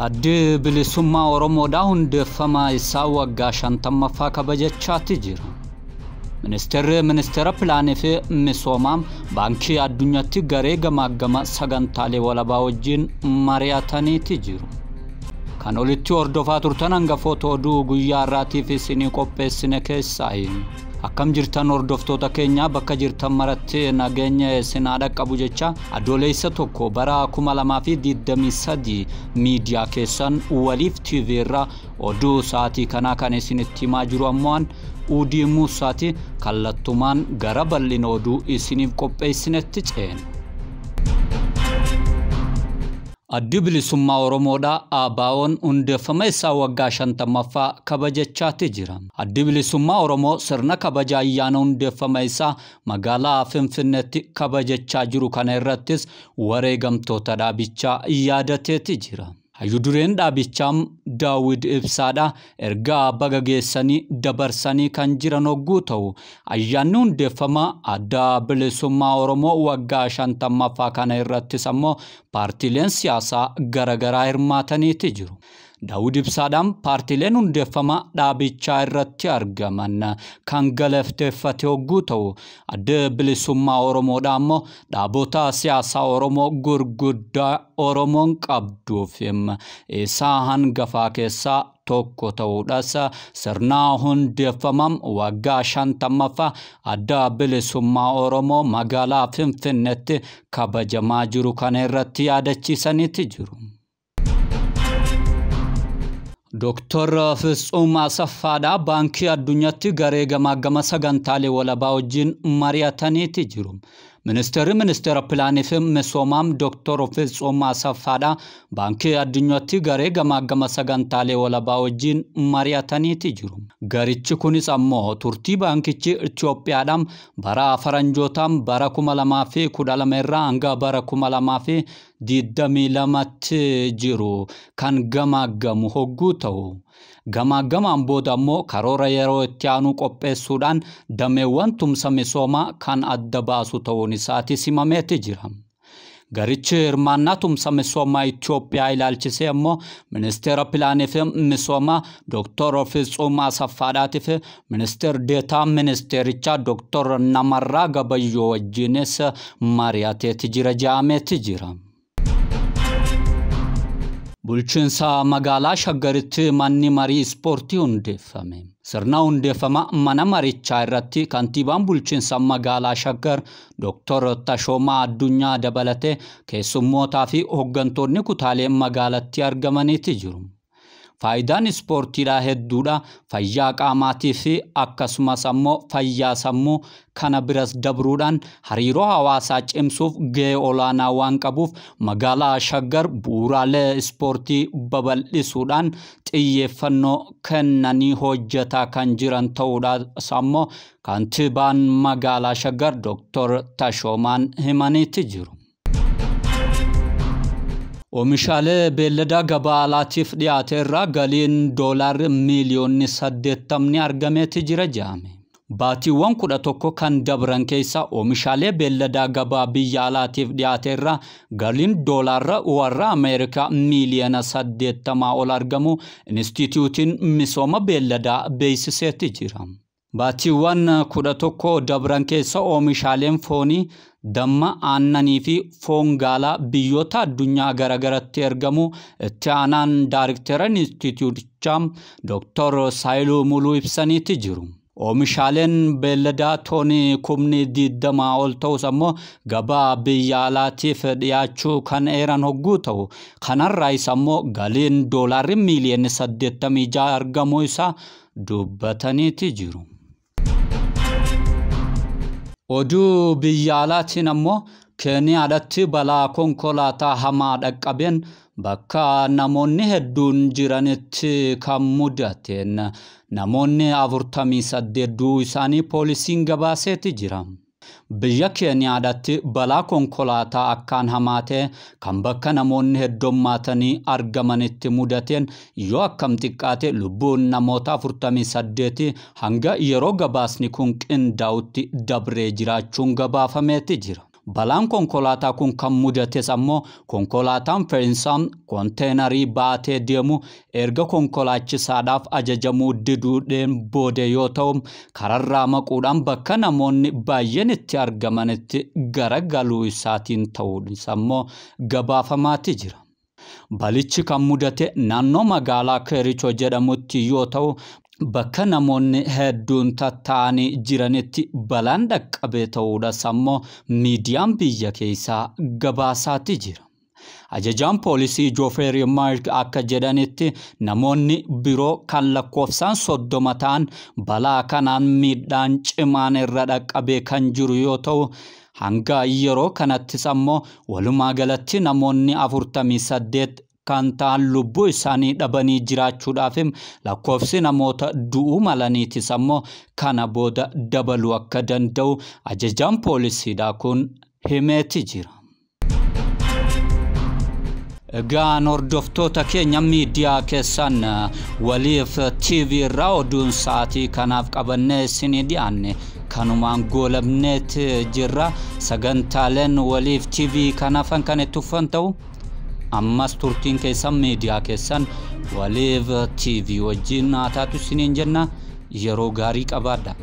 Addi bilisummaa Oromoodhaa hundeeffama isaa waggaa 50ffaa kabajachaatti jira. Ministeerri ministeera pilaanii fi misoomaa baankii addunyaatti garee gamaagama sagantaalee walabaa wajjin mari'ataniiti jiru. Kan olitti hordofaa turtan hangafoota oduu guyyaa har'aatiif isinii qopheessine keessaa akkam jirtan hordoftoota keenya bakka jirtan maratti nageenya isin haa dhaqqabu jecha adoolessa 1 bara 2023 miidiyaa keessan Waliif TV irraa oduu sa'aatii kanaa kan isinitti himaa jiru ammoo Udii Muusaati kallattumaan gara bal'ina oduu isiniif qopheessinetti ceena. Addi bilisummaa Oromoodhaa ABO'n hundeeffama isaa waggaa 50ffaa kabajachaatti jira. Addi bilisummaa Oromoo sirna kabaja ayyaana hundeeffama isaa magaalaa Finfinneetti kabajachaa jiru kana irrattis wareegamtoota dhaabichaa yaadateeti jira. Hayyuu-dureen dhaabichaa Daawud Ibsaadha ergaa baga geessanii dabarsanii kan jiran hogguu ta'u ayyaanni hundeeffama adda bilisummaa Oromoo waggaa 50ffaa kana irrattis ammoo paartiileen siyaasaa garaagaraa hirmaataniiti jiru. Daawud Ibsaadhaan paartiileen hundeeffama dhaabichaa irratti argaman kan galateeffate hogguu ta'u adda bilisummaa Oromoodhaa ammoo dhaabota siyaasaa Oromoo gurguddaa Oromoon qabduuf isaa hangafaa keessaa tokko ta'uudhas sirna hundeeffama waggaa 50ffaa adda bilisummaa Oromoo magaalaa Finfinneetti kabajamaa jiru kana irratti yaadachiisaniiti jiru. Dooktar Fitsum Asaffaadhaa baankii addunyaatti garee gamaagama sagantaalee walabaa wajjin mari'ataniiti jiru. Ministeerri ministeera pilaanii fi misoomaa Dooktar Fitsum Asaffaadhaa baankii addunyaatti garee gamaagama sagantaalee walabaa wajjin mari'ataniiti jiru. Garichi kunis ammoo turtii baankichi Itoophiyaadhaan bara faranjootaan bara 2012 irraa hanga bara 2022tti jiru kan gamaagamu hogguu ta'u. Gamaagamaan booda ammoo karoora yeroo itti aanu qopheessuudhaan dameewwan tumsa misoomaa kan adda baasu ta'uun isaati simameeti jira. Garichi hirmaannaa tumsa misoomaa Itoophiyaa ilaalchisee ammoo ministeera pilaanii fi misoomaa Dooktar Fitsum Asaffaadhaatii fi ministeera deetaa ministeerichaa Dooktar Namarraa Gabayyoo wajjinis mari'ateeti jira jedhameeti jira. Bulchiinsa magaalaa Shaggaritti manni marii ispoortii hundeeffame. Sirna hundeeffama mana marichaa irratti kantiibaan bulchiinsa magaalaa Shaggar Dooktar Tashoomaa Addunyaa dabalatee keessummootaa fi hooggantoonni kutaalee magaalatti argamaniiti jiru. Faayidaan ispoortiidhaa hedduudha. Fayyaa qaamaatii fi akkasumas ammoo fayyaa sammuu kana biras dabruudhaan hariiroo hawaasaa cimsuuf gahee olaanaa waan qabuuf magaalaa Shaggar bu'uuraalee ispoortii babal'isuudhaan xiyyeeffannoo kennanii hojjetaa kan jiran ta'uudhaas ammoo kantiibaan magaalaa Shaggar Dooktar Tashoomaan himaniiti jiru. Oomishaalee beelladaa gabaa alaatiif dhiyaate irraa galiin doolaarri miiliyoonni 80 argameeti jira jedhame. Baatiiwwan 11 kan dabran keessa oomishaalee beelladaa gabaa biyya alaatiif dhiyaate irraa galiin doolaarra warra Ameerikaa miiliyoona 80 ol argamu Inistituutiin misooma beelladaa beeksiseeti jira. Baatiiwwan 11 dabran keessa oomishaaleen foonii, damma, aannanii fi foon gaalaa biyyoota addunyaa garaagaratti ergamu itti aanaan daariktera inistituutichaa Dooktar Saayiluu Muluu ibsaniiti jiru. Oomishaaleen beelladaa toonii 20,000 ol ta'us ammoo gabaa biyya alaatiif dhiyaachuu kan eeran hogguu ta'u kanarraayis ammoo galiin doolaarri miiliyoonni 86 argamuu isaa dubbataniiti jiru. Oduu biyya alaatiin ammoo Keeniyaadhaatti balaa konkolaataa hamaa dhaqqabeen bakka namoonni hedduun jiranitti kan mudateen namoonni 48 du'uu isaanii poolisiin gabaaseeti jira. Biyya Keeniyaadhaatti balaa konkolaataa akkaan hamaa ta'e kan bakka namoonni heddummaatanii argamanitti mudateen yoo akkam xiqqaate lubbuun namoota 48 hanga yeroo gabaasni kun qindaa'utti dabree jiraachuun gabaafameeti jira. Balaan konkolaataa kun kan mudates ammoo konkolaataan fe'insaa konteenarii baatee deemu erga konkolaachisaadhaaf ajajamuu diduudhaan booda yoo ta'u, kararraa maquudhaan bakka namoonni baay'een itti argamanitti garagaluu isaatiin ta'uun immoo gabaafamaati jira. Balichi kan mudate naannoo magaalaa Kerichoo jedhamutti yoo ta'u, bakka namoonni hedduun tatta'anii jiranitti balaan dhaqqabe ta'uudhas ammoo miidiyaan biyya keessaa gabaasaati jira. Ajajaan poolisii Joofeer Maark akka jedhanitti, namoonni biroo kan lakkoofsaan 30 ta'an balaa kanaan miidhaan cimaan irra dhaqqabee kan jiru yoo ta'u, hanga yeroo kanattis ammoo walumaa galatti namoonni 48 kan ta'an lubbuu isaanii dhabanii jiraachuudhaaf, lakkoofsi namoota du'uu malaniitis ammoo kana booda dabaluu akka danda'u ajajaan poolisiidha kun himeeti jira. Egaan hordoftoota keenya, miidiyaa keessan Waliif TV irraa oduun sa'aatii kanaaf qabannee isinii dhiyaanne kanumaan goolabneet jirra. Sagantaaleen Waliif TV kanaafan kan itti uffan ta'u, ammas turtiin keessan miidiyaa keessan Waliif TV wajjin haa taatu isiniin jenna. Yeroo gaarii qabaadha.